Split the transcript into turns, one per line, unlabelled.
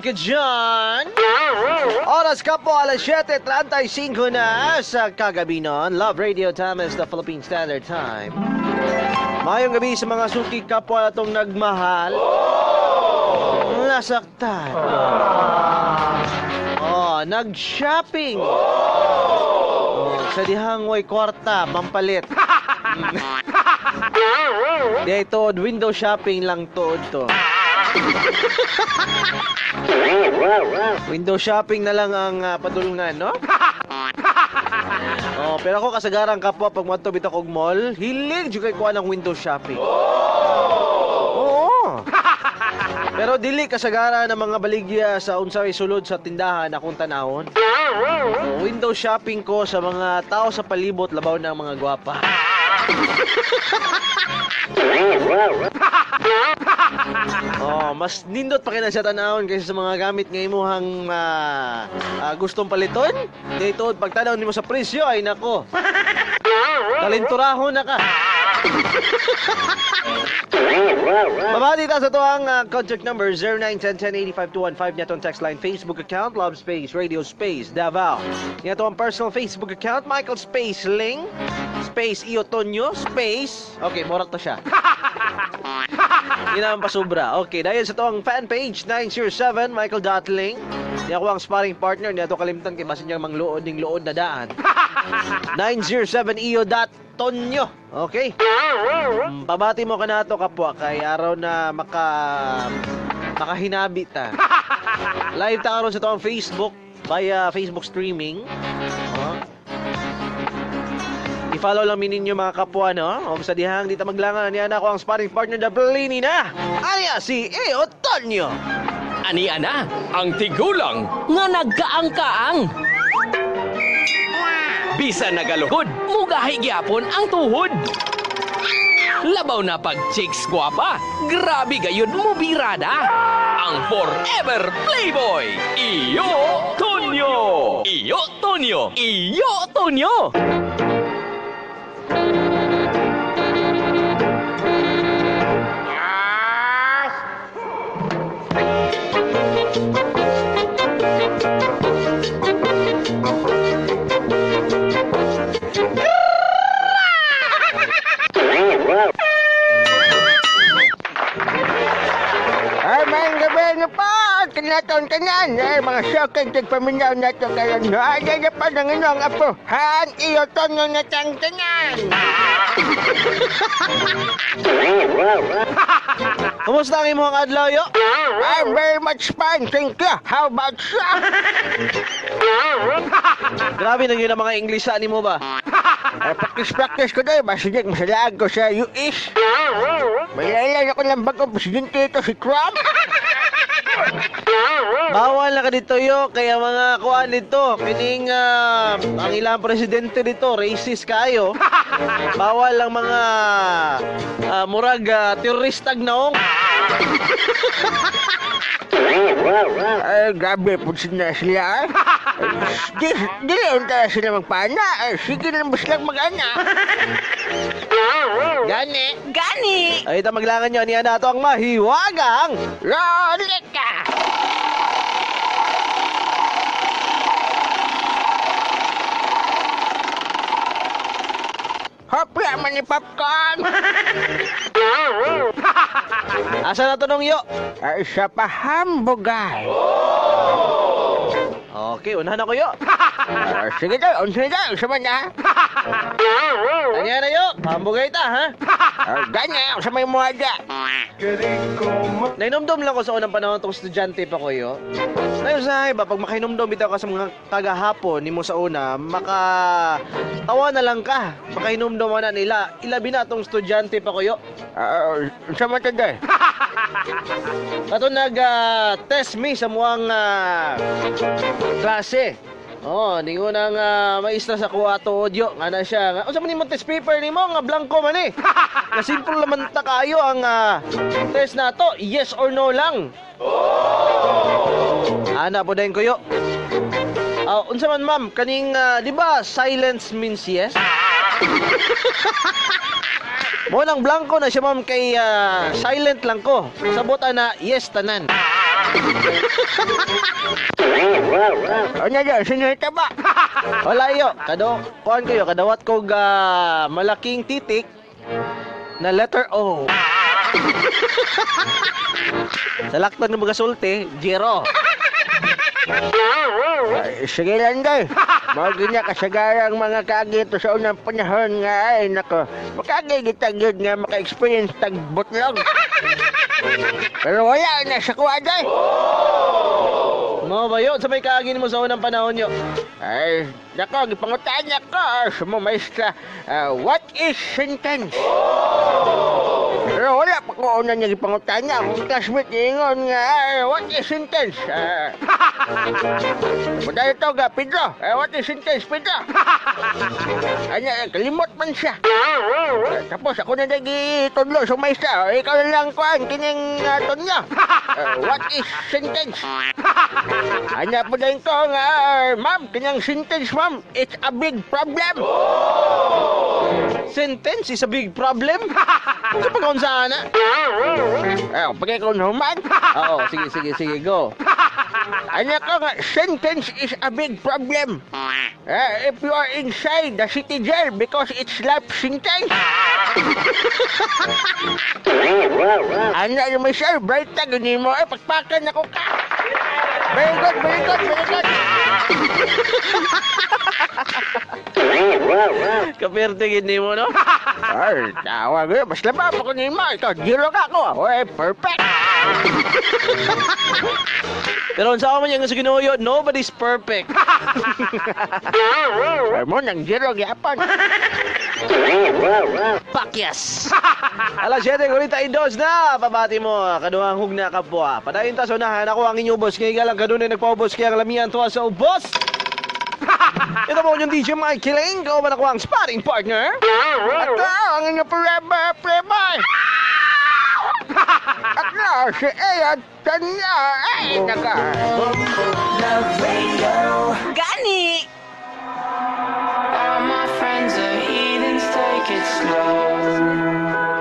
ka dyan? Oras ka po, alas 7:35 na sa kagabi nun. Love Radio Time is the Philippine Standard Time. Mayong gabi sa mga suki kapwa atong nagmahal. Nasaktan. Oh, nag-shopping. Oh, sa dihang way kwarta, mampalit. Di tuod, window shopping lang tuod to. Window shopping na lang ang padulngan, no? Oh, pero ako kasagaran kapwa pag moadto bitaw kog mall, hilig jud kay kuha ng window shopping. Oo. Pero dili kasagaran ng mga baligya sa unsay sulod sa tindahan akong tanawon. Oh, window shopping ko sa mga tao sa palibot labaw na ang mga gwapa. Oh, mas nindot pa kina siya tanawon kaysa sa mga gamit nga imuhang gustong paliton. Dito pagtanaw nimo sa presyo ay nako. Kalenturahon na ka. Babati ta sa tuang contact number 0910 1085 215 niya text line Facebook account Love Space Radio Space Davao. Niya ang personal Facebook account Michael Space Ling Space Iyo Tonyo Space. Okay, morak to siya. Hindi naman pasubra. Okay, dahil sa tuang fan page 907 Michael.Ling. Niya ako ang sparring partner niya to kalimtan kay basin niyang mangluod ning luod na daan. 907 Iyo.Tonyo. Okay. Pabati mo ka na to kapwa kay araw na makahinabi ta. Live ta karon sa tuang Facebook via Facebook streaming. Oh. I-follow lang ninyo mga kapwa, no? O sa dihang di ta maglangan niya na ako ang sparring partner na Blini na. Aniya si Iyo Tonyo.
Aniya na ang tigulang nga nagkaangkaang. Bisa nagaluhod, mugahi gyapon ang tuhod. Labaw na pag chicks gwapa, grabe gayud mo birada. Ang forever playboy, Iyo Tonyo. Iyo Tonyo. Iyo Tonyo.
Ay, may gabi na pa! Kinaton tanan! Ay, mga sokeng tigpaminaw na ito kayo. Ay, ay, pa ng inyong apuhan! Iyo Tonyo na tang tanan!
Kumusta ang imong adlaw, yo?
I'm very much fine, thank you. How about you?
Grabe na yun ang mga English sa nimo ba?
Ay, practice-practice ko doon. Basta masalaag ko sa US. May lailan ako ng bagong presidente ito, si Trump.
Bawal na ka dito, yo. Kaya mga kuan dito, kining ang ilang presidente dito, racist kayo. Bawal ang mga murag terroristag naong.
Ay, grabe po sila sila. Di lang tayo sila magpana. Ay, sige lang ba silang mag-ana.
Gani.
Gani.
Ay, ito maglangan nyo. Niya na ito ang mahiwagang
Rolika! Hopya man ni popcorn!
Asa na to nung yo?
Ay, sa pahambugay.
Okay, unahan ako yo.
Sige daw, unsa daw, unsa man na?
Tanya na yo, pahambugay ta ha?
Ganya, unsa may muada?
Nainomdom lang ko sa unang panahon tong estudyante pa ko yo. Ngayon sa ba, pag makainomdom bitaw ka sa mga kagahapon nimo sa una, maka tawa na lang ka. Makainomdom na nila. Ilabi na tong estudyante pa ko yo.
Unsa man to day?
Kato nag-test me sa muang klase. Oh, ningon ang maestra sa kuha to audio. Nga na siya. Nga, unsa man nimo test paper nimo nga blanco man eh. Nga simple naman ta kayo ang test nato, yes or no lang. Ana po dayon kuyo. Unsa man ma'am, kaning di ba silence means yes? Mo nang blanco na siya ma'am kay silent lang ko. Sabot ana yes tanan.
Ano yan, sinita ba?
Wala yo, kado kuan kayo kadawat kog malaking titik na letter O. Sa lakton ng mga sulti, zero.
Ay, sige lang day. Mao gyud na kasagarang mga kaagi to sa unang panahon nga ay nako. Makaagi kita gyud nga maka-experience tag butlog. Pero wala na sa kuha day.
Mao ba yun? Sa may kaagi mo sa unang panahon yo.
Ay, nako, gipangutaan niya ko sa mo maestra, what is sentence? Pero wala pa ko una niya gipangutaan niya. Akong classmate niingon nga, ay, what is sentence? Dahil ito ga, Pedro, what is sentence, Pedro? Anya, kalimot man siya. Tapos ako na nagitudlo sa maestra. Ikaw na lang kuan kining tunyo. What is sentence? Anya po din ko nga, ma'am, kinyang sentence, ma'am, it's a big problem.
Sentence is a big problem. Kung sa pag sana.
Eh, pagay ko human.
Oo, sige, sige, sige, go.
Anya ko nga, sentence is a big problem. If you are inside the city jail because it's life sentence. Anya yung may sir, bright tag, hindi mo, eh, pagpakan ako ka. Very good, very good, very good.
Kaperte gid nimo, no?
Ay, tawag yun. Mas laba pa ko nimo. Ikaw, zero ka ako. Uy, perfect.
Pero unsa man yung sa Ginoo, nobody's perfect.
Ay mo, nang zero gyapon.
Pakyas. Alas 7:42 na. Pabati mo, kaduhang hugna kapwa. Padayon ta sa unahan. Ako ang inyong boss. Ngayon lang kanunay nagpaubos kaya ang lamian tuwa sa ubos. Ito po yung DJ Mike Kiling. Kauban ako ang sparring partner.
Ako, ang inyong forever playboy. Ako, si Ea Tanya. Ay, naka.
Gani!
All my friends are heathens, take it slow.